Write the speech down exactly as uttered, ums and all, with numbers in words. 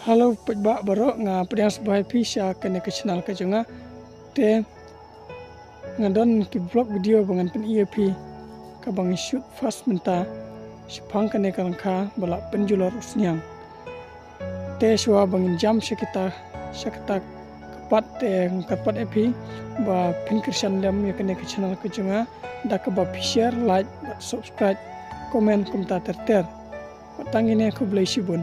Hello paidbah baroh, nga pdiang sngewbha ïa phi sha kane ka channel ka jong nga. Te nga don ki vlog video ba ngan pyni ïa phi, kaba ngi shoot first mynta shaphang kane ka lyngkha ba la pynjulor u sniang. Te shuwa ba ngin jam sha kita, sha kita ka part, te nga kyrpad ïa phi ba phin kyrshan lem ïa kane ka channel ka jong nga da kaba phi share, like bad subscribe, comment kumta ter ter. Bad tang ine, khublei shibun.